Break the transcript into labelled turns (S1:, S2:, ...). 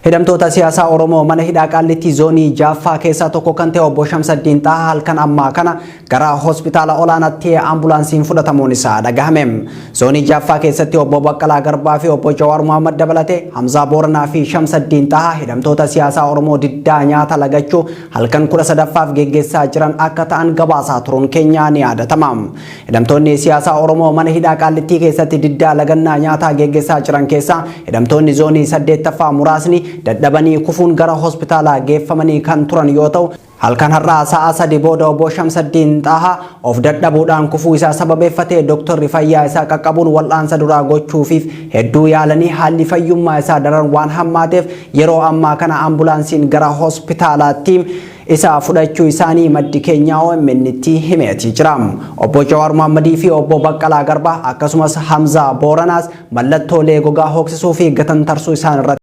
S1: Hidhamtoota siyaasaa Oromoo mana hidhaa Qaallittii zoonii Jaaffaa keessaa tokko kan ta'e obbo Shamsaddiin Xaahaa halkan ammaa kana gara hospitaala olaanaatti ambulaansiin fudhatamuun isaa dhagahame. Zoonii Jaaffaa keessatti obbo Baqqalaa Garbaa fi obbo Jawaar Mohammad dabalatee Hamzaa Booranaa fi Shamsaddiin Xaahaa hidhamtoota siyaasaa Oromoo diddaa nyaata lagachuu halkan 13ffaaf geggeessaa jiran akka ta'an gabaasaa turuun keenya ni yaadatama. Hidhamtoonni siyaasaa Oromoo mana hidhaa Qaallittii keessatti diddaa lagannaa nyaataa geggeessaa jiran keessaa hidhamtoonni zoonii 8ffaa muraasni dadhabanii kufuun gara hospitaalaa geeffamanii kan turan yoo ta'u, halkan har'aa sa'a 3 booda obbo Shamsaddiin Xaahaa of dadhabuudhaan kufuu isaa sababeeffatee doktorri fayyaa isaa qaqqabuun wal'aansa duraa gochuufiif hedduu yaalanii haalli fayyummaa isaa daran waan hammaateef yeroo ammaa kana ambulaansiin gara hospitaalaatti isa fudhachuu isaanii maddi keenyaa OMN tti himeeti jira. Obbo Jawaar Mohammadii fi obbo Baqqalaa Garbaa akkasumas Hamzaa Booranaas mallattoolee gogaa hooksisuu fi gatantarsuu isaan irratti